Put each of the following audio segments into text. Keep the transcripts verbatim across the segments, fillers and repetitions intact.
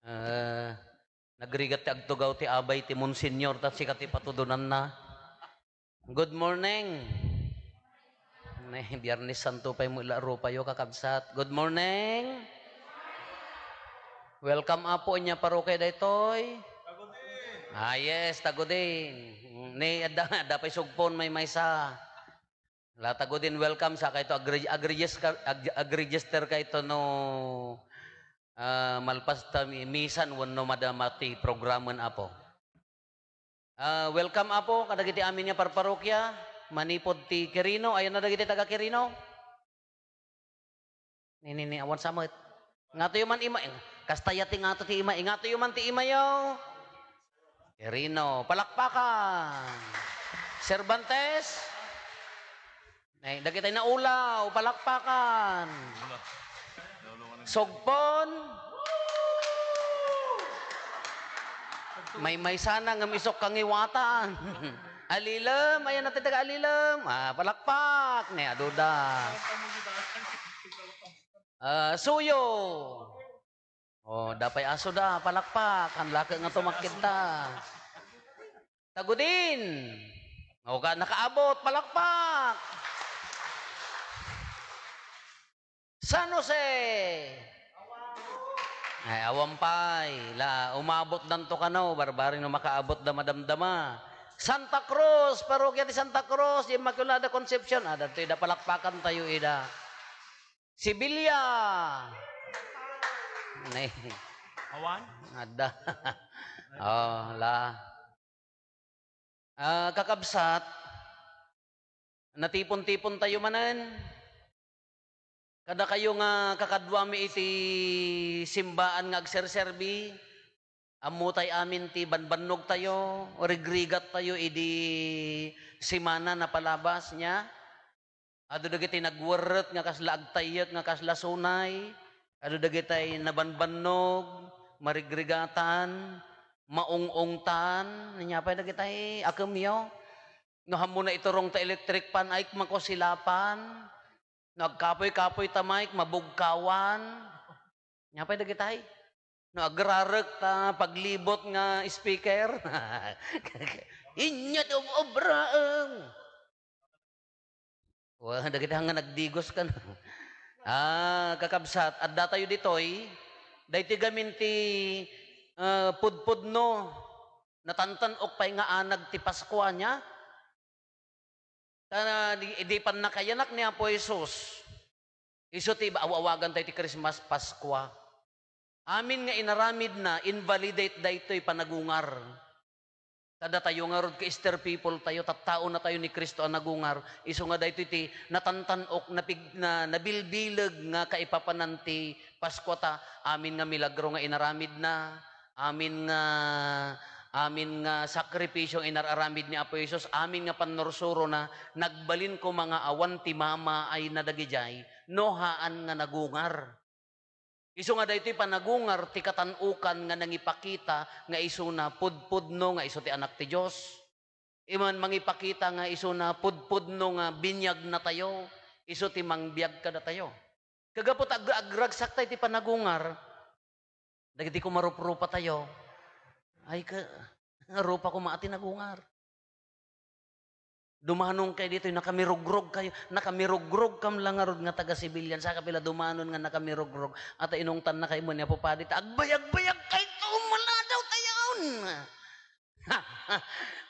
Ah, nagrigat ti agtugaw ti abay ti Monsignor, ta sika ti patudonanna. Good morning. Ne, Biyernes Santo pay mo ila rupayo, kakabsat. Good morning. Welcome, Apo, inya parokia daytoy. Ah, yes, Tagudin. Ni, adda, adda pay Sugpon, maymaysa. La, Tagudin, welcome sa kayto, agre-, agregister, ag-, agregister kayto no, ah, malpas ta mi-, misan wenno madama ti programen, Apo. Ah, welcome, Apo, kadagiti amin nga parparokia, manipud ti Quirino. Ayanna dagiti taga Quirino? Ni, ni, ni, awan sa met. Ngatoyo man ima-, kasta ya ti ngato ti ima-, ngatoyo man ti imayo. Quirino, palakpakan. Cervantes? Ay, dagiti naulaw, palakpakan. Sugpon? Maymaysa na ngem isok kangiwatan. Alilem, ayanna ti taga Alilem. Ah, palakpak. Ne, aduda. Ah, suyo. Oh, adda pay asoda, palakpak. Haan la ket nga tumakkidta. Tagudin. O, ka-, nakaabot, palakpak. San Jose. Ay, awan pay. La, umabotdanto kano, barbareng no makaabotda madamdama. Santa Cruz, Parokya ti Santa Cruz, Immaculada Concepcion. Ah, datoy da, palakpakantayo ida. Sibilia. Ne. Awan? Adda. Oh, la. Ah, kakabsat, natipon-tipontayo manen. Kadakayo nga kakaduami iti simbaan nga agserserbi, ammotay amin ti banbannogtayo, rigrigattayo idi semana napalabas, nia? Adu dagiti nagwerret nga kasla agtayyek nga kasla sunay, adu dagitay nabanbannog, marigrigatan, maung-ungtan, ania pay dagitay akemyo? No, ammona iturong ta electric fan, ay, makosilapan. No, agkapoy-kapoy ta, Mike, mabugkawan. Ania pay dagitay? No, agrarek ta paglibot nga speaker. Inyat ob-obraeng. Wa, dagiti nga nagdigos kan. Ah, kakabsat, adda tayo ditoy. Daytoy gamin ti, ah, pudpudno. Natantan-ok pay nga anag ti Paskua, nia? Ta di, di pannakayanak ni Apo Jesus. Isu ti aw-awagan tayo ti Christmas, Paskua. Amin nga inaramidna, invalidate daytoy panagungar. Ta datayo ngarud, Kester people tayo, tattaona tayo ni Cristo a nagungar. Isu nga daytoy ti natantan-ok, napig-, na, nabilbileg nga kaipapanan ti Paskua ta amin nga milagro nga inaramidna, amin nga, amin nga sakripisio nga inar-aramid ni Apo Jesus, amin nga pannursurona, nagbalin koma nga awan ti mamaayna dagidiay, no haan nga nagungar. Isu nga daytoy panagungar ti katan-okan nga nangipakita nga isuna pudpudno nga isu ti Anak ti Dios. Iman mangipakita nga isuna pudpudno nga biniagnatayo, isu ti mangbiag kadatayo. Kagapu ta ag-, agragsaktay ti panagungar, dagiti kumaruprupatayo, ay ka, rupa koma ti nagungar. Dumanon kay ditoy, nakamirugrog kayo, nakamirugrog kam la ngarud nga taga-civilian, saka pila dumanon nga nakamirugrog, ata inungtan na kayo mo ni Apo Padi, ta agbayag-bayag kay to, maladaw tayon.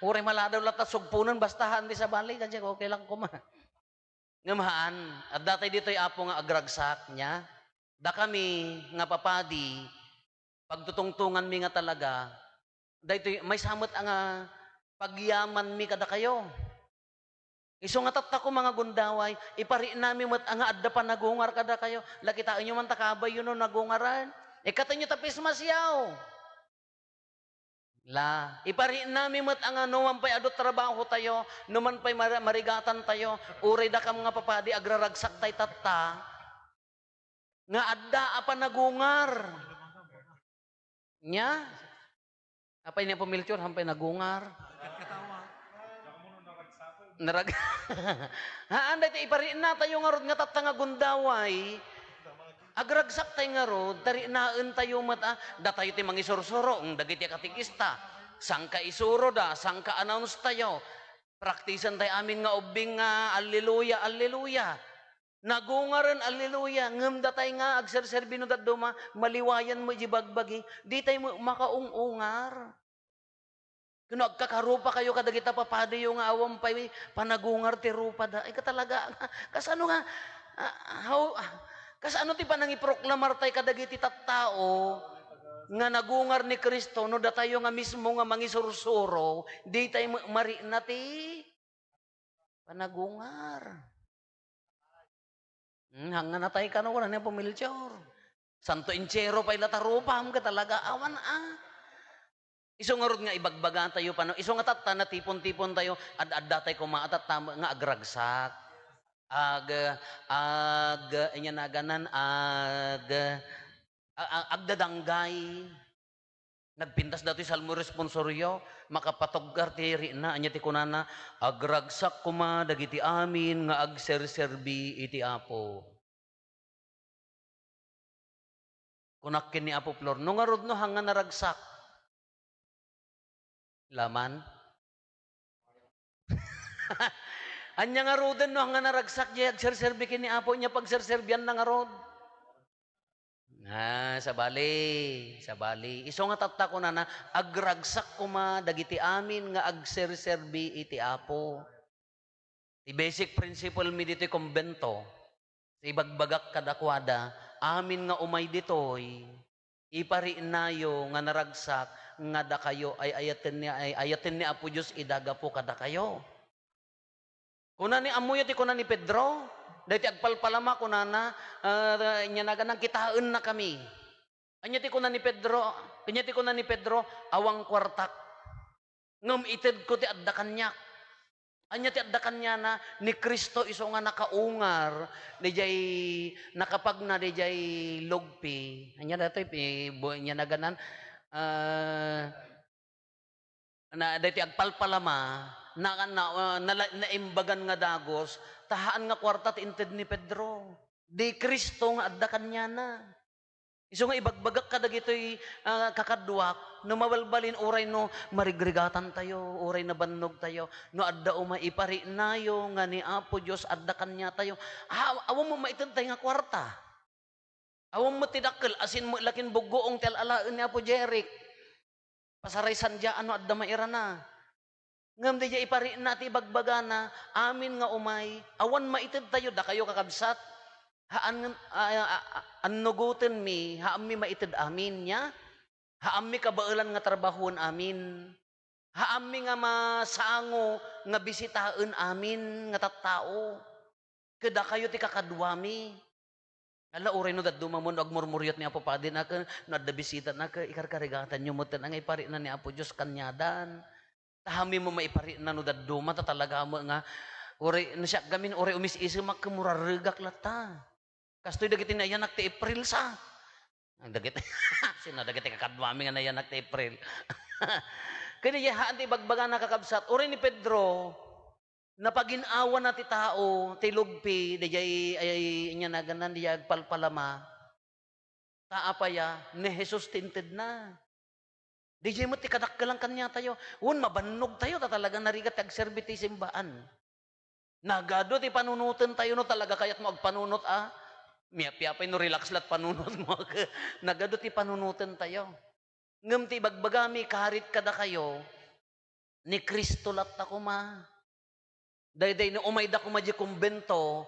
Uray maladaw latta sugpunan, basta haan ti sabali, kanya okay lang kuma. Ngem haan, adda tay ditoy, Apo, nga agragsak, nia? Dakami nga papadi, pagtutungtunganmi nga talaga, daytoy, maysa met a nga pagyamanmi kadakayo. Isu nga tattako, mga gundaway, iparinami met a nga adda panagungar kadakayo. La, kitaenyo man ta kabayyo no nagungaran. Ikkatenyo ta pismasyaw. La, iparinami met a nga no man pay adu trabaho tayo, no man pay mar-, marigatan tayo, uray dakam nga papadi agraragsak tay tatta, nga adda a panagungar. Nia? Apay ni Apo Melchor, hampay nagungar. Narag-, haan, daytoy iparinatayo ngarud nga tatta nga gundaway. Agragsaktay ngarud, ta riknaentayo met a, datayo ti mangisursuro, mm, dagiti katekista. Sangka isuroda, sangka announce tayo. Praktisan tayo amin nga ubbing nga, "Alleluia, alleluia." Nagungaren, "Alleluia." Ngem datay nga agserserbi no dadduma, maliwayan met di bagbagi, ditay met makaung-ungar. Ken no agkakarupakayo kadagita papadiyo nga awan pay panagungar ti rupada, ay, katalaga, kasano nga, ah, how, ah, kasano ti panangiproklamartay kadagiti tattao nga nagungar ni Cristo no datayo nga mismo nga mangisursuro, ditay ma-, marikna ti panagungar? Hmm, hangnganatay kano, kuna ni Apo Melchor. Santo Entierro pay la ta rupam, katalaga, awan, ah. Isu ngarud nga ibagbagatayo pano, isu nga tatta, natipon-tipon tayo, ad-addatay koma a tatta nga agragsak. Ag-, ag-, ania naganan, ag-, a-, a-, agdadanggay. Nagpintas datoy Salmo responsorio, makapatuggar ti rikna, ania ti kunana, "Agragsak koma dagiti amin nga agserserbi iti Apo." Kunak ken ni Apo Flor, "No ngarud no, hanga naragsak?" Laman? Ania ngaruden no, hanga naragsak, diay agserserbi ken ni Apo, ania pagserserbianna ngarud? Ah, sabali, sabali. Isu nga tatta kunana, "Agragsak koma dagiti amin nga agserserbi iti Apo." Ti basic principle mi ditoy kumbento, ti ibagbagak kadakuada, amin nga umay ditoy, ipariknayo nga naragsak nga dakayo ay ayaten ni, ay ayaten ni Apo Dios ida gapu kadakayo. Kuna ni, ammoyo ti kuna ni Pedro? Daytoy agpalpalama, kunana, ah, ania naganan, "Kitaennakami." Ania ti kuna ni Pedro? Ania ti kuna ni Pedro? "Awan kuartak. Ngem itedko ti adda kaniak." Ania ti adda kaniana? Ni Cristo isu nga nakaungar, diay nakapagna diay lugpi. Ania daytoy, pi-, bu-, ania naganan? Ah, na, daytoy agpalpalama, na, na, ah, nala-, naimbagan nga dagus, ta haan nga kuarta ti inted ni Pedro. Di Cristo nga adda kaniana. Isu nga ibagbagak kadagitoy, ah, kakaduak, no mabalbalin, uray no marigrigatantayo, uray nabannogtayo, no adda umay ipariknayo nga ni Apo Dios adda kaniatayo, a-, awan met maitedtayo nga kuarta. Awan met ti dakkel, asin met la ken buggoong ti al-alaen ni Apo Jeric. Pasaray sandiaan no adda mairana. Ngem diay iparikna ti ibagbagana, amin nga umay, awan maitedtayo, dakayo, kakabsat. Haan, a, a, a, annugotenmi, haanmi maited amin, nia? Haanmi kabaelan nga trabahoen amin. Haanmi nga masango nga bisitaen amin nga tattao. Kadakayo ti kakaduami. Ala, uray no dadduma mo, no agmurmuriat ni Apo Padi, naka, no adda bisita, naka, ikarkarigatanyo metten nga iparikna ni Apo Dios kaniadan. Ta haanmi met maiparikna no dadduma, ta talaga met nga, uray, no siak gamin, uray umis-isemak, ket murarregak latta. Kastoy dagiti nayanak ti April sa. Ang dagiti, sino dagiti kakaduami nga nayanak ti April? Kadi, haan ti ibagbagana, kakabsat. Uray ni Pedro, napagin-awana ti tao, ti lugpi, diay, ay, ania naganan, diay agpalpalama. Ta apay a, ni Jesus ti intedna. Diay met ti kadakkelan kaniatayo. Wen, mabannogtayo, ta talaga narigat ti agserbi ti simbaan. Nagadu ti panunotentayo no talaga kayat mo agpanunot a. Miapia pay no relax lat panunot mo. Nagadu ti panunotentayo. Ngem ti ibagbagami, karit kadakayo, ni Cristo latta koma. Daydiay no umayda koma diay kumbento,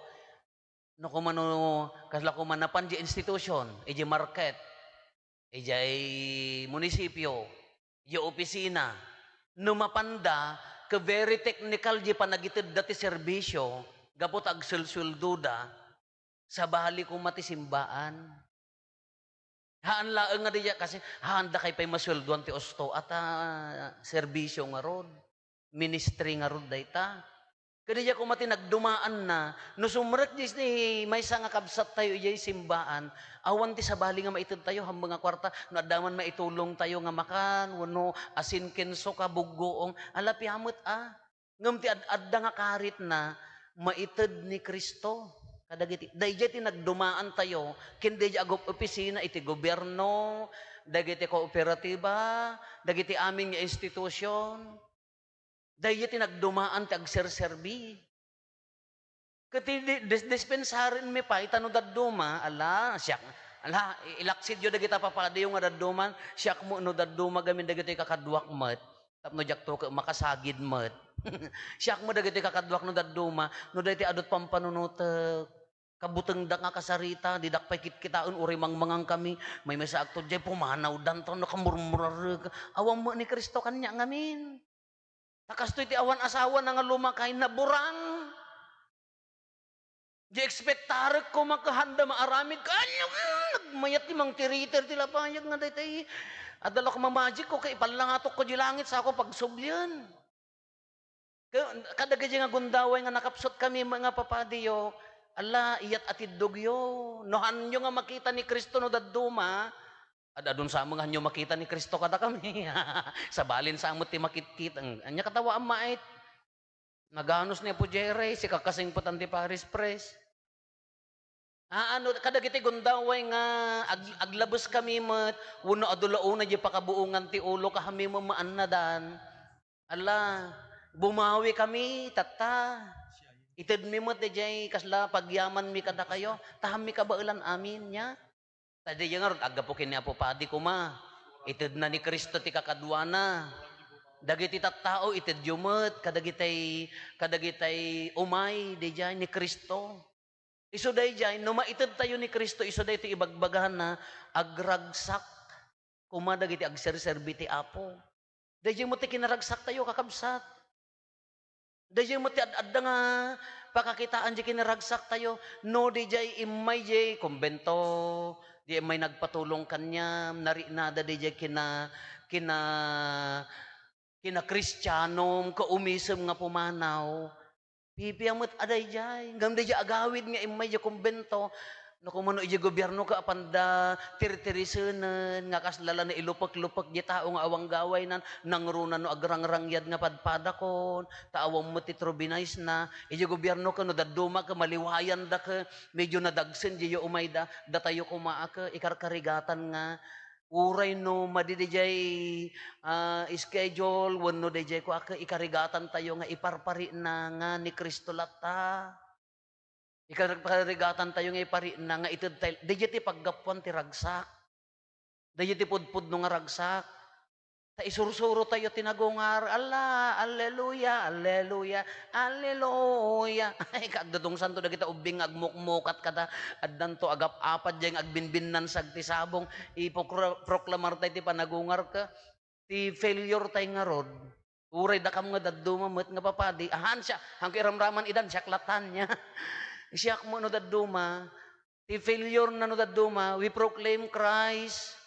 no koma no, kasla koma napan diay institution, idiay market, idiay munisipio, idiay opisina, no mapanda, ket very technical diay panagitedda ti serbisio, gapu ta agsuelsueldoda, sabali koma ti simbaan. Haan laeng nga diay, kasi haan dakay pay masueldoan ti usto, ata serbisio ngarud, ministry ngarud dayta. Kadi diay koma ti nagdumaanna, no sumrek diay maysa nga kabsattayo idiay simbaan, awan ti sabali nga maitedtayo, haanmi nga kuarta, no adda man maitulongtayo nga makan, wenno asin ken suka, buggoong, ala, pia met a. Ngem ti ad-adda nga karitna, maited ni Cristo. Kadagiti, daydiay ti nagdumaantayo, ken daydiay agup-, opisina iti gobierno, dagiti kooperatiba, dagiti amin nga institusyon. Daydiay ti nagdumaan ti agserserbi. Ket di-, dis-, dispensarenmi pay, ta no dadduma, ala, siak, ala, i-, ilaksidyo dagita papadiyo nga dadduman, siak mo, no dadduma gamin dagitoy kakaduak met, tapno diakto ket makasagid met. Siak mo dagitoy kakaduak no dadduma, no daytoy adut pampanunotek. Kabutengda nga kasarita, didak pay kitkitaen, uray mangmangangkami, maymaysaakto diay, pumanawdanto, nakamurmurarek. Awan met ni Cristo kaniak ngamin. Ta kastoy ti awan asawana nga lumakay, naburang. Di ekspektarek koma ket handa maaramid. Ania, nagmayat ti mangtiriter ti lapayag nga daytoy. Adda la ko mamajikko ket ipallangatok ko di langit, sako pagsublien. Ka-, kadagiti nga gundaway nga nakapsutkami nga papadiyo, ala, iyat a tiddogyo. No haanyo nga makita ni Cristo no dadduma, ad-adun sa met nga haanyo makita ni Cristo kadakami. Sabalin sa met ti makitkit. Ang, ania katawa a mait? Naganos ni Apo Jerry, sika kasingpetan ti Paris Press. Ah, ano, kadagiti gundaway nga ag-, aglabeskami met, wenno adu la unay diay pakabuongan ti ulo, kaammi met maannadan. Ala, bumawikami, tatta. Itedmi met diay kasla pagyamanmi kadakayo, ta ammika baelan amin, nia? Ta diay ngarud, aggapu ken ni Apo Padi koma, itedna ni Cristo ti kakaduana. Dagiti tattao, itedyo met kadagitay, kadagitay umay, diay ni Cristo. Isu daydiay, no maitedtayo ni Cristo, isu daytoy ibagbagana, agragsak koma dagiti agserserbi ti Apo. Daydiay met ti kinaragsaktayo, kakabsat. Daydiay met ti ad-adda nga pakakitaan diay kinaragsaktayo. No, daydiay immay diay kumbento, diay immay nagpatulong kaniam, nariknada daydiay kina-, kina-, kinakristianom, ket umisem nga pumanaw. Pipia met a daydiay. Ngem daydiay agawid nga immay diay kumbento, no, kumano idiay gobierno ket apanda tirtirisenen, nga kasla la nailupeklupek diay tao nga awan gawayna, nangruna no agrangranggiad nga padpadakon, ta awan met ti trubinaysna. Idiay gobierno ket no dadduma ket maliwayanda ket medyo nadagsen diay umayda, datayo koma a ket ikarkarigatan nga Uray no madi daydiay, ah, schedule wenno daydiay kua ket ikarigatantayo nga iparparikna nga ni Cristo latta. Ikar-, ikarigatan tayo nga iparikna nga itedtayo, daydiay ti paggapuan ti ragsak. Daydiay ti pudpudno nga ragsak. Ta isursurotayo ti nagungar. Alla, alleluia, alleluia, alleluia. Ay, kaagdudungsanto dagita ubbing nga agmukmukat kada addanto agap-apat diay nga agbinbinnansag ti sabong. Ipokro-, proklamartayo ti panagungar ket ti failure tayo ngarud. Uray dakam nga dadduma met nga papadi. Ahan siak, haanko iramraman idan, siak latta nia. Siak mo no dadduma. Ti failure na no dadduma, we proclaim Christ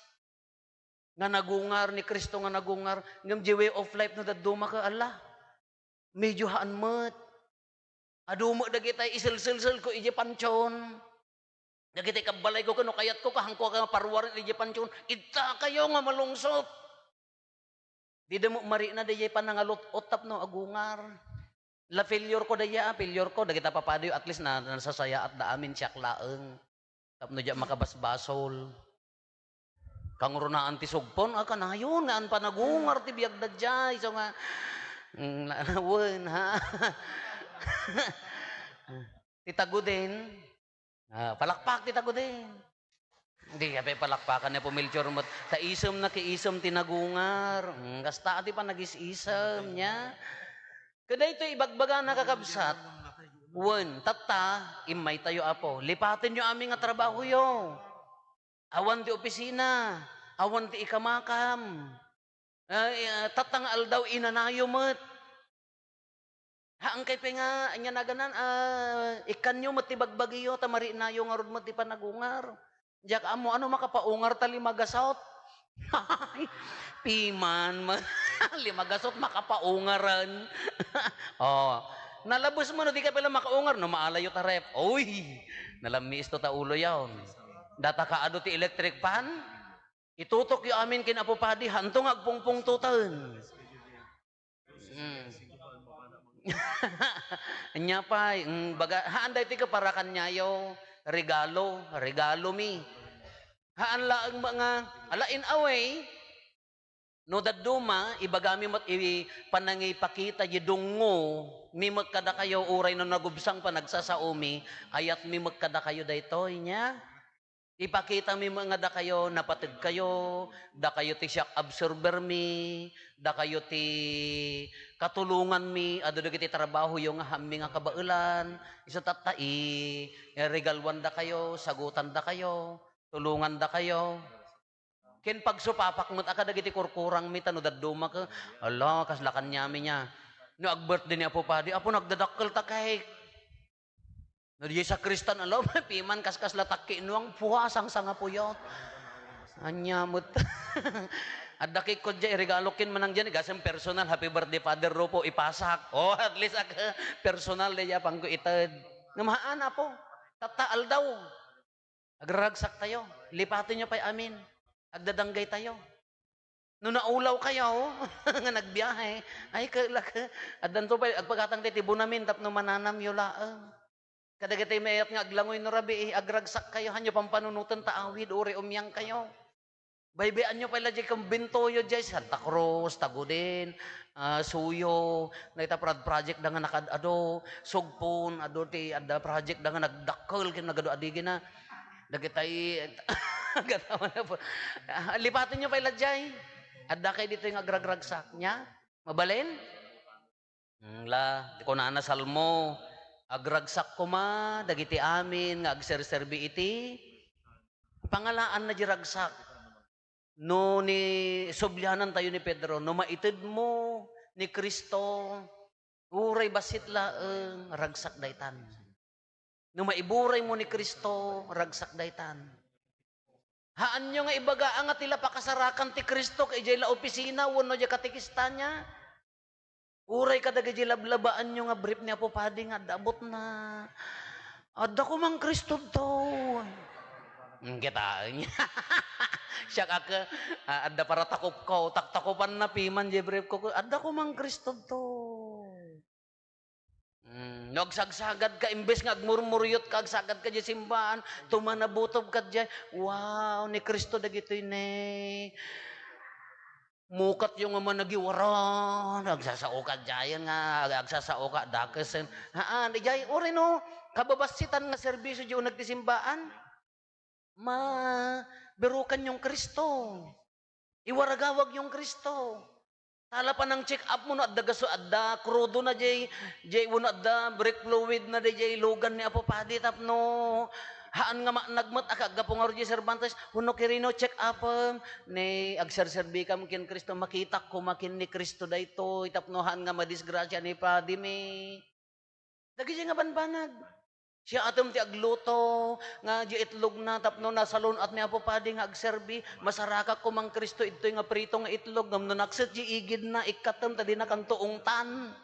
nga nagungar, ni Cristo nga nagungar, ngem di way of life no dadduma ket, ala, medyo haan met. Adu met dagitay iselselselko idiay pantion. Dagitay kabbalayko ket no kayatko, kahanko nga paruaren idiay pantion. Iddakayo nga malungsot. Dida met marikna daydiay panangalut-ot tapno agungar. La failure ko daydiay, ah, failure ko. Dagita papadiyo, at least na, nasasayaat da amin, siak laeng. Tapno diak makabasbasol. Kangrunaan ti sugpon, ah, kanayon nga an panagungar ti biag daydiay. So nga, mm, na, na, wen, ha? Ti taguden, ah, palakpak ti taguden. Di, apay palakpakan ni Apo Melchor met. Ta isemna ket isem ti nagungar. Mm, kasta ti panagis-isem nia. Ket daytoy ibagbagana, kakabsat. Wen, tatta, immaytayo, Apo. Lipatenyo amin nga trabahoyo. Awan ti opisina, awan ti ikamakam. Ay, ah, tatta nga aldaw, inanayo met. Haan kay pay nga, ania naganan, ah, ikkanyo met ti bagbagiyo, ta mariknayo ngarud met ti panagungar. Diak ammo, ano makapaungar ta lima gasot? Piman, ma-, lima gasot makapaungaren. Oh, nalabes mo, no, di ka pala makaungar, no, maalayo ta ref. Uy, nalammiisto ta ulo yaon. Data kaadu ti electric fan? Itutokyo amin ken Apo Padi, hanto nga agpungpungtoten. Mm. Ania pay, mm, baga, haan daytoy ket para kaniayo, regalo, regalo mi. Haan laeng met nga, ala, in a way, no dadduma, ibagami met, i-, panangipakita di dungngo mi met kadakayo, uray no nagubsang panagsasaomi, ayatmi met kadakayo daytoy, nia? Ipakitami met nga dakayo, napategkayo, dakayo ti shock absorber mi, dakayo ti katulonganmi, adu dagiti trabahoyo nga haanmi nga kabaelan, isu tatta i-, iregaluandakayo, sagutandakayo, tulongandakayo. Ken pagsupapak met a kadagiti kurkurangmi ta no dadduma ket, ala, kasla kaniami nia. No ag-birthday ni Apo Padi, "Apo, nagdadakkel ta cake." No, diay sakristan, "Ala, piman kaskasla takki nuang, puha, sangsangapuyot." Ania met. Adda cake ko diay, iregalo ken manang diay, gasem personal, "Happy birthday, Father Rufo," ipasak. Oh, at least ak-, personal diay, apangko ited. Ngem haan, Apo. Tatta aldaw. Agraragsaktayo. Lipatenyo pay amin. Agdadanggaytayo. No naulawkayo nga nagbiahe, ay, kalak-, addanto pay, agpagatangtayo ti bonamin tapno mananamyo laeng. Kadagiti mayat nga aglangoy no rabii, agragsakkayo, haanyo pampanunoten ta awid, uray umiangkayo. Baybay-anyo pay la diay kumbentoyo diay, Santa Cruz, Tagudin, ah, Suyo, dayta prad-, project da nga nakaad-adu, Sugpon, adu ti adda project da nga nagdakkel ken nagadu-adigina. Dagitay, gataw na po. Ah, lipatenyo pay la diay. Adda kay ditoy nga agragragsak. Nia? Mabalin? Hmm, la, kunana Salmo, "Agragsak koma dagiti amin nga agserserbi iti," pangalaanna di ragsak. No ni, sublianantayo ni Pedro, no maitedmo ni Cristo, uray bassit laeng, ragsak daytan. No maiburaymo ni Cristo, ragsak daytan. Haanyo nga ibaga nga ti la pakasarakan ti Cristo ket idiay la opisina wenno diay katekista nia. Uray kadagiti lablabaanyo nga brief ni Apo Padi nga adda abutna. Adda koma nga Cristo ditoy. Hmm, kitaen. Siak ak-, ah, adda para takopko. Taktakopanna piman diay brief ko. Adda koma nga Cristo ditoy. Mm, no agsagsagadka, imbes nga agmurmuryot ka, agsagadka diay simbaan, tumanabutob ka diay, "Wow, ni Cristo dagitoy ne." Mukatyo nga managiwaran, agsasao ka diay nga, ag-, agsasao ka dakesen. Haan, idiay, uray no, kababassitan nga serbisyo diay uneg ti simbaan. Ma-, birukanyon Cristo. Iwaragawagyon Cristo. Tala panang-check up mo no adda gaso-, adda krudo na diay, diay, wenno adda brake fluid na diay lugan ni Apo Padi tapno haan nga managmet a kaggapu ngarud diay Cervantes, wenno Quirino, check up, em, ni agserserbikam ken Cristo, makitak koma ken ni Cristo daytoy tapno haan nga madisgrasia ni Padi mi. Dagiti nga banbanag. Siak atem ti agluto nga di itlogna tapno nasalun-at ni Apo Padi nga agserbi, masarakak koma nga Cristo idtoy nga prito nga itlog, ngem no nakset di igidna, ikkatem ta dinakanto ungtan.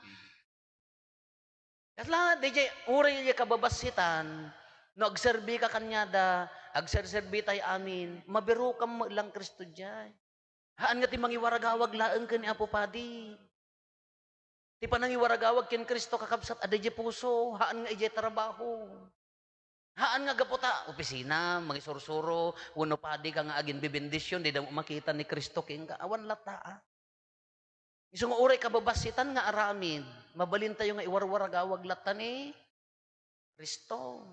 Kasla, di di, uray di kababassitan, no agserbika kaniada, agserserbi tay amin, mabirokam met lang Cristo diay. Haan nga ti mangiwaragawag laeng ken ni Apo Padi. Ti panangiwaragawag ken Cristo, kakabsat, adda idiay puso, haan nga idiay trabaho. Haan nga gapu ta opisina, mangisursuro, wenno padi ka nga aginbebendisyon, dida makita ni Cristo kenka. Awan latta, a. Isu nga uray kababassitan nga aramid, mabalintayo nga iwarwaragawag latta ni Cristo.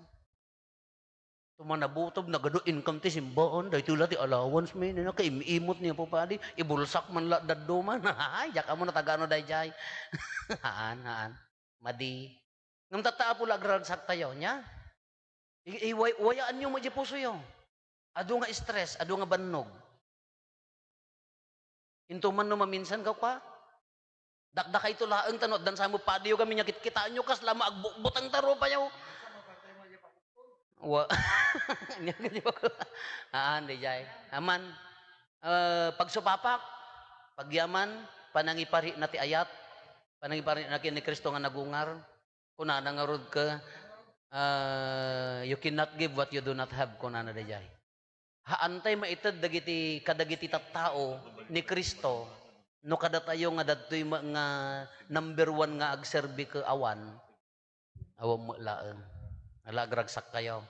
Tumanabutob, nagadu income ti simbaan, daytoy la ti allowance mi, nina, kaim-imot ni Apo Padi, ibulsak man la dadduma. Ay, diak ammo no ta gaano daydiay. Haan, haan. Madi. Ngem tatta, Apo, la agraragsaktayo, nia? I-, i-, way-, wayaanyo met di pusoyo. Adu nga stress, adu nga bannog. Into man no maminsan ka, kua? Dakdakayto laeng ta no addan sa mo padiyo kami nia kitkitaenyo kasla maagbutbuteng ta rupayo. Wa-, haan, daydiay. Aman, eh, pagsupapak, pagyaman, panangiparina ti ayat, panangiparina ken ni Cristo nga nagungar. Kunana ngarud ket, ah, "You cannot give what you do not have," kunana daydiay. Haantay maited dagiti, kadagiti tattao ni Cristo, No kadatayo nga dadtoy ma-, nga number one nga agserbi ket awan, awan met laeng. Ala, agragsak kayo.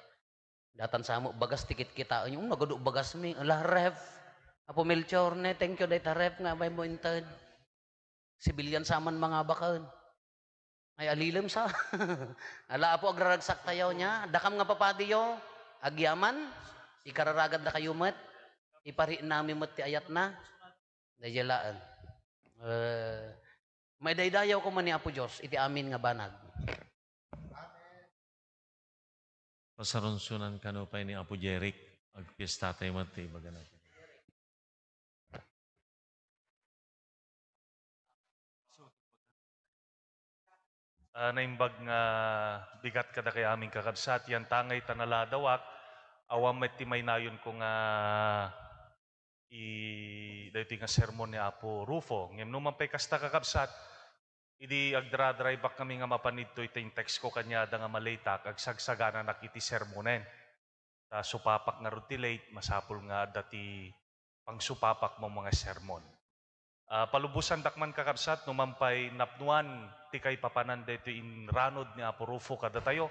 Datan sa mo, bagas ti kitkitaen. Um, nagadu bagas mi. Ala, ref. Apo Melchor, ne, thank you, dayta ref nga abay mo inted. Sibilyan sa man mga baken. Ay, alilem sa. Ala, apo, agraragsak tayo niya. Dakam nga papadiyo, agyaman, ikararagad da kayo met. Ipari nami met ti ayatna. Daydiay laeng. Eh, maidaydayaw ko man ni Apo Dios iti amin nga banag. Pasarunsonan kano pay ni Apo Jeric. Agpiesta tayo met ti ibaga natin. Ah, naimbag nga bigat kadakay amin, kakabsat, yan tangay ta naladawak, awan met ti mainayon ko nga i-, daytoy nga sermon ni Apo Rufo. Ngem no man pay kasta, kakabsat, idi agdra-drive-ak kami nga mapan ditoy, ti in-text ko kaniada nga maletak, agsagsagananak iti sermonen. Ta supapak ngarud ti late, masapul nga adda ti pangsupapakmo nga sermon. Ah, palubosandak man, kakabsat, no man pay napnoan ti kaipapanan daytoy inranod ni Apo Rufo kadatayo.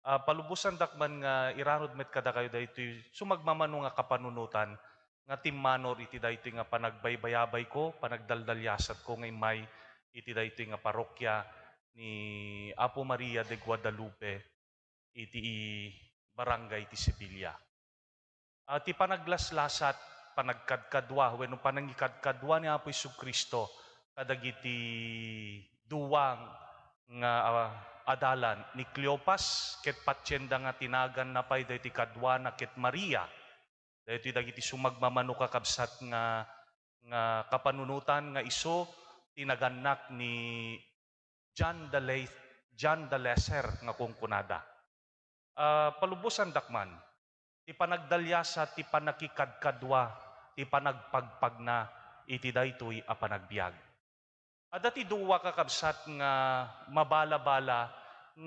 Ah, palubosandak man nga iranud met kadakayo daytoy sumagmamano nga kapanunotan nga timmanor iti daytoy nga panagbaybayabayko, panagdaldaliasatko nga immay iti daytoy nga parokya ni Apo Maria de Guadalupe iti Barangay ti Sevilla. Ah, ti panaglaslasat, panagkadkadua, wenno panangikadkadua ni Apo Jesu-Cristo kadagiti duwa nga, ah, adalan, ni Cleopas ket patienda nga tinaganna pay daytoy kaduana ket Maria. Daytoy dagiti sumagmamano, kakabsat, nga, nga kapanunotan nga isu ti nagannak ni John the Le-, John the Lesser nga kunkunada. Ah, palubosandak man, ti panagdaliasat, ti pannakikadkadua, ti panagpagpagna iti daytoy a panagbiag. Adda ti dua, kakabsat, nga mabalabala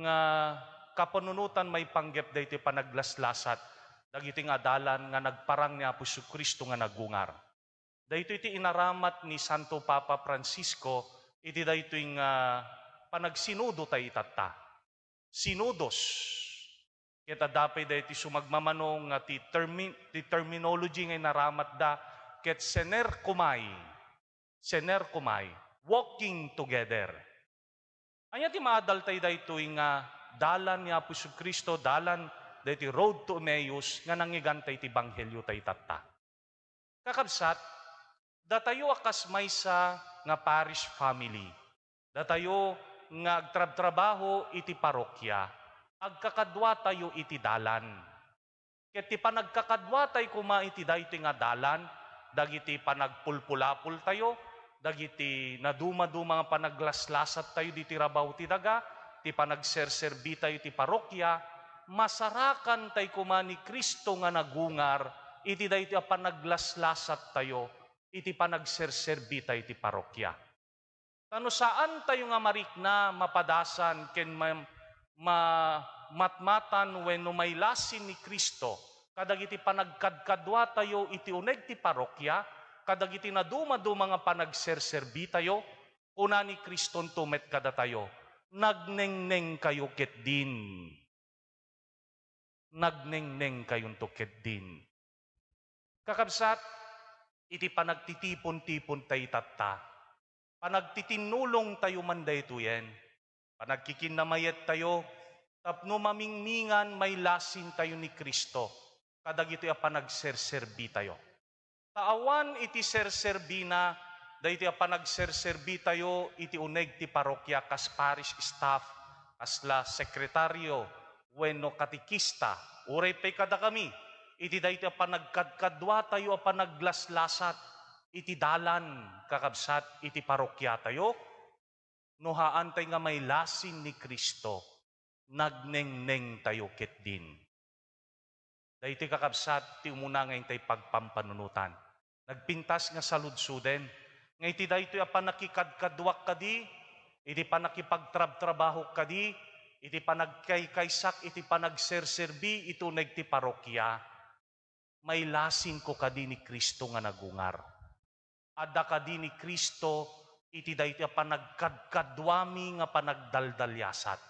nga kapanunotan maipanggep daytoy panaglaslasat dagiti nga adalan nga nagparang ni Apo Jesu-Cristo nga nagungar. Daytoy ti inaramat ni Santo Papa Francisco iti daytoy nga panagsinodo tayo itatta. Sinodos. Ket adda pay daytoy sumagmamano nga ti termi-, ti terminology nga inaramatda ket sener kumay, sener kumay, walking together. Ania ti maadal tayo daytoy nga dalan ni Apo Jesu-Cristo, dalan daytoy road to Emmaus nga nangngegan tayo ti ebanghelio tayo itatta? Kakabsat, datayo a kas maysa nga parish family, datayo nga agtrabtrabaho iti parokya, agkakaduatayo iti dalan. Ket ti panagkakaduatayo koma iti daytoy nga dalan, dagiti panagpulpulapoltayo, dagiti nadumaduma nga panaglaslasattayo ditoy rabaw ti daga, ti panagserserbitayo iti parokya, masarakantayo koma ni Cristo nga nagungar iti daytoy a panaglaslasattayo iti panagserserbitayo iti parokya. Ta no saantayo nga marikna, mapadasan, ken ma-, ma-, matmatan wenno mailasin ni Cristo kadagiti panagkadkaduatayo iti uneg ti parokya, kadagiti nadumaduma nga panagserserbitayo, kuna ni Cristonto met kadatayo, "Nagnengnengkayo ketdin." Nagnengnengkayonto ketdin. Kakabsat, iti panagtitipon-tipontayo itatta, panagtitinnulongtayo man daytoyen, panagkikinnamayetyo tapno mamingmingan mailasintayo ni Cristo kadagitoy a panagserserbitayo. Ta awan iti serserbina daytoy a panagserserbitayo iti uneg ti parokya kas parish staff, kasla sekretaryo, wenno katekista, uray pay kadakami, iti daytoy a panagkadkaduatayo a panaglaslasat iti dalan, kakabsat, iti parokyatayo. No haantay nga mailasin ni Cristo, nagnengnengtayo ketdin. Daytoy, kakabsat, ti umuna nga intay pagpampanunotan. Nagpintas nga saludsoden nga iti daytoy a pannakikadkaduak kadi, iti pannakipagtrabtrabahok kadi, iti panagkaykaysak, iti panagserserbi iti uneg ti parokya, mailasinko kadi ni Cristo nga nagungar. Adda kadi ni Cristo iti daytoy a panagkadkaduami nga panagdaldaliasat.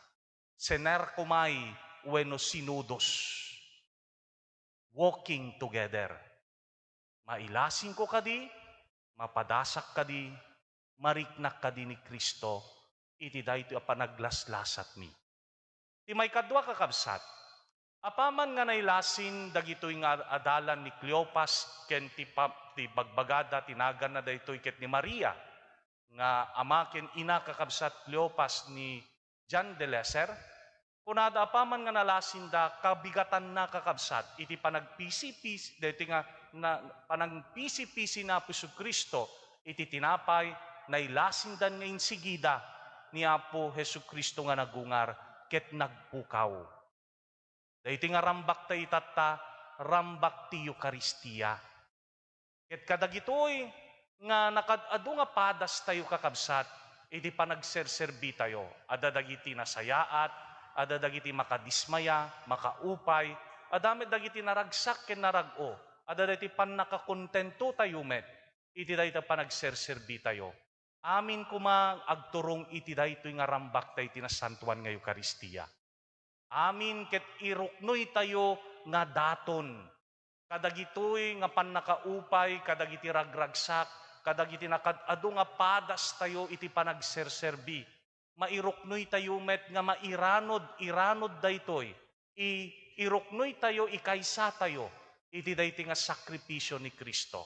Sinerkomai wenno sinodus. Walking together. Mailasingko kadi, mapadasak kadi, mariknak kadi ni Cristo iti daytoy a panaglaslasatmi. Ti maikadua, kakabsat, apaman nga nailasin dagitoy nga adalan ni Cleopas ken ti pa-, ti bagbagada ti naganna daytoy ket ni Maria nga ama ken ina, kakabsat, Cleopas ni John de Lesser, kunada, apaman nga nalasinda, kabigatanna, kakabsat, iti panagpisipis-, daytoy nga na-, panagpisipisi ni Apo Jesu-Cristo iti tinapay, nailasindan nga insigida ni Apo Jesu-Cristo nga nagungar ket nagpukaw. Daytoy nga rambak tayo itatta, rambak ti Eukaristia. Ket kadagitoy nga nakaad-adu nga padas tayo, kakabsat, iti panagserserbi tayo. Adda dagiti nasayaat, adda dagiti makadismaya, makaupay, adda met dagiti naragsak ken narag-o, adda dagiti pannakakontento tayo met iti dayta panagserserbi tayo. Amin koma agturong iti daytoy nga rambak tayo iti Nasantoan nga Eukaristia. Amin ket iruknoy tayo nga daton kadagitoy nga pannakaupay kadagiti ragragsak, kadagiti nakaad-adu nga padas tayo iti panagserserbi. Mairuknoy tayo met nga mairanod, iranod daytoy. I-, iruknoy tayo, ikaysa tayo iti daytoy nga sakripisio ni Cristo.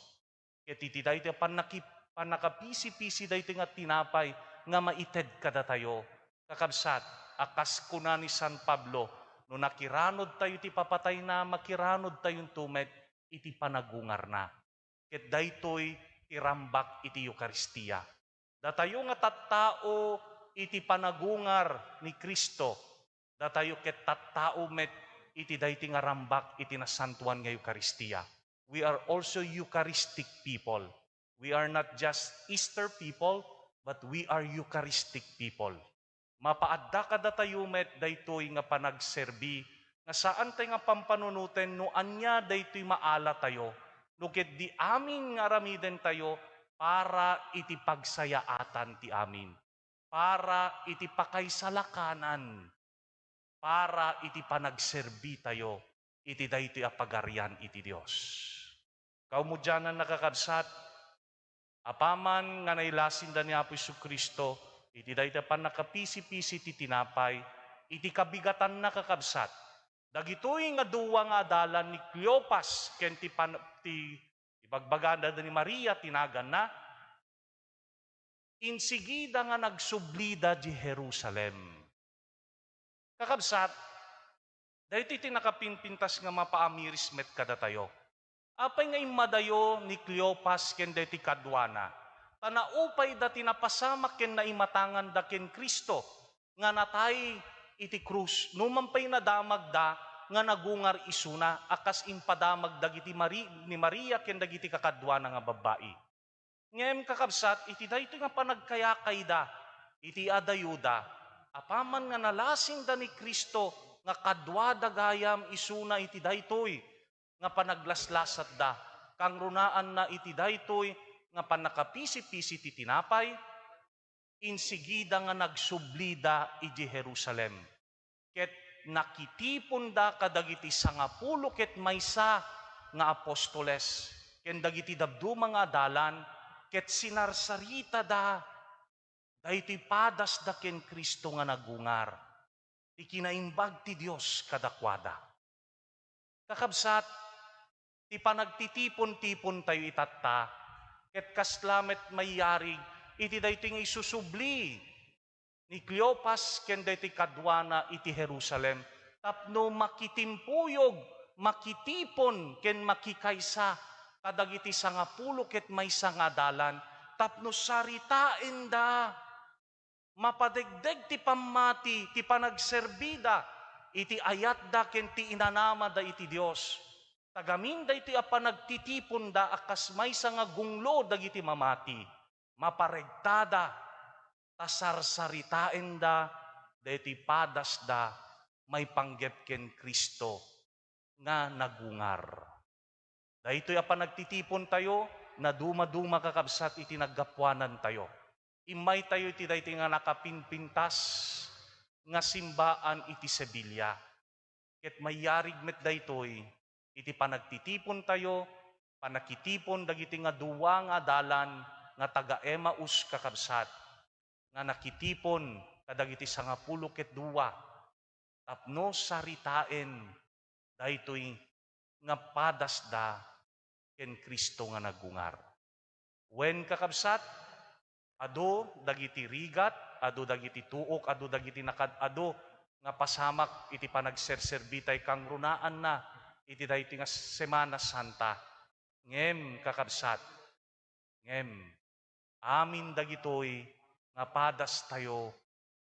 Ket iti daytoy a pannaki-, pannakapisipisi daytoy nga tinapay nga maited kadatayo, kakabsat, a kas kuna ni San Pablo, no nakiranod tayo iti papatayna, makiranod tayonto met iti panagungarna. Ket daytoy ti rambak iti Eukaristia. Datayo nga tattao iti panagungar ni Cristo, datayo ket tattao met iti daytoy nga rambak iti Nasantoan nga Eukaristia. We are also Eucharistic people. We are not just Easter people, but we are Eucharistic people. Mapaadda kadatayo met daytoy nga panagserbi nga saan tayo nga pampanunoten no ania daytoy maala tayo, no ket di amin nga aramiden tayo para iti pagsayaatan ti amin, para iti pakaisalakanan, para iti panagserbi tayo iti daytoy a pagarian iti Dios. Kaumudianan, nakakabsat, apaman nga nailasinda ni Apo Jesu-Cristo iti dayta pannakapisipisi ti tinapay, iti kabigatanna, kakabsat, dagitoy nga dua nga adalan ni Cleopas ken ti pan-, ti ibagbagada ni Maria ti naganna, insigida nga nagsublida di Jerusalem. Kakabsat, daytoy ti nakapimpintas nga mapaamiris met kadatayo. Apay nga immadayo ni Cleopas ken daytoy kaduana? Ta naupayda ti napasamak ken naimatanganda ken Cristo nga natay iti krus, numan pay nadamagda nga nagungar isuna a kas impadamag dagiti Mari-, ni Maria ken dagiti kakaduana nga babbai. Ngem, kakabsat, iti daytoy nga panagkayakayda iti adayoda, apaman nga nalasinda ni Cristo nga kaduada gayam isuna iti daytoy nga panaglaslasatda, kangrunaanna iti daytoy nga pannakapisipisi ti tinapay, insigida nga nagsublida idiay Jerusalem. Ket nakitiponda kadagiti sangapulo ket maysa nga apostoles ken dagiti dadduma nga adalan, ket sinarsaritada daytoy padasda ken Cristo nga nagungar ti kinaimbag ti Dios kadakuada. Kakabsat, ti panagtitipon-tipon tayo itatta, ket kasla met mayarig iti daytoy nga isusubli ni Cleopas ken daytoy kaduana iti Jerusalem tapno makitimpuyog, makitipon, ken makikaysa kadagiti sangapulo ket maysa nga adalan tapno saritaenda. Mapadegdeg ti pammati ti panagserbida iti ayatda ken ti inanamada iti Dios. Ta gamin daytoy a panagtitiponda a kas maysa nga gunglo dagiti mamati, maparegtada, ta sarsaritaenda daytoy padasda maipanggep ken Cristo nga nagungar. Daytoy a panagtitipon tayo, Nadumaduma, kakabsat, iti naggapuanantayo. Immaytayo iti daytoy nga nakapinpintas nga simbaan iti Sevilla. Ket mayarig met daytoy iti panagtitipontayo, panakitipon dagiti nga dua nga adalan nga taga-Emmaus, kakabsat, nga nakitipon kadagiti sangapulo ket dua tapno saritaen daytoy nga padasda ken Cristo nga nagungar. Wen, kakabsat, adu dagiti rigat, adu dagiti tuok, adu dagiti nakaad-adu nga pasamak iti panagserserbitay kangrunaanna iti daytoy nga Semana Santa. Ngem, kakabsat, ngem, amin dagitoy nga padastayo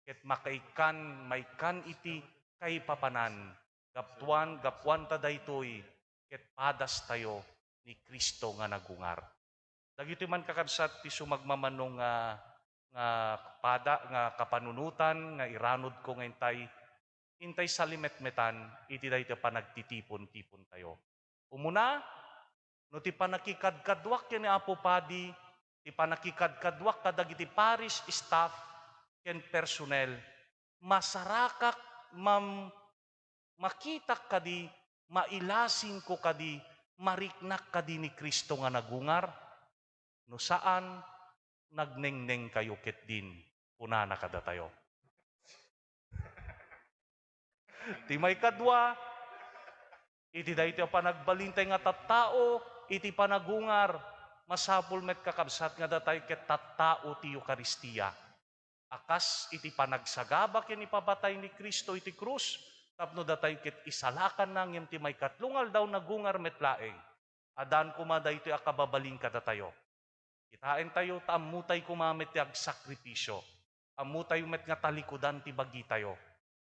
ket makaikkan, maikkan iti kaipapanan, gapuan, gapuanta daytoy ket padastayo ni Cristo nga nagungar. Dagitoy man, kakabsat, ti sumagmamano nga, nga pada, nga kapanunotan nga iranudko nga intay, intay salimetmetan iti daytoy panagtitipon-tipontayo. Umuna, no ti panakikadkaduak ken ni Apo Padi, ti panakikadkaduak kadagiti parish staff ken personnel, masarakak, mam-, makitak kadi, mailasingko kadi, mariknak kadi ni Cristo nga nagungar? No saan, nagnengnengkayo ketdin, kunana kadatayo. Ti maikadua, iti daytoy a panagbalintay nga tattao iti panagungar, masapul met, kakabsat, nga datayo ket tattao ti Eukaristia. A kas iti panagsagaba ken ipapatay ni Cristo iti krus tapno datayo ket isalakanna, ngem ti maikatlo nga aldaw nagungar met laeng. Adan koma daytoy a kababalin kadatayo. Kitaentayo ta ammotay koma met ti agsakripisio. Ammotayo met nga talikudan ti bagitayo.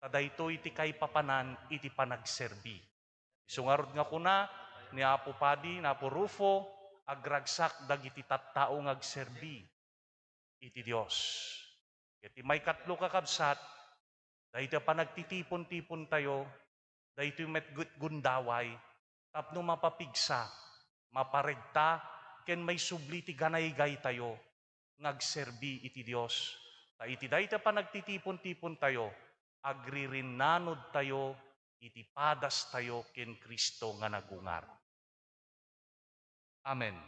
Ta daytoy ti kaipapanan iti panagserbi. Isu ngarud nga kuna ni Apo Padi, ni Apo Rufo, agragsak dagiti tattao nga agserbi iti Dios. Ket ti maikatlo, kakabsat, daytoy a panagtitipon-tipontayo, daytoy met gu-, gundaway tapno mapapigsa, maparegta, ken maisubli ti ganaygaytayo nga agserbi iti Dios. Ta iti dayta panagtitipon-tipontayo, agririnnanodtayo iti padastayo ken Cristo nga nagungar. Amen.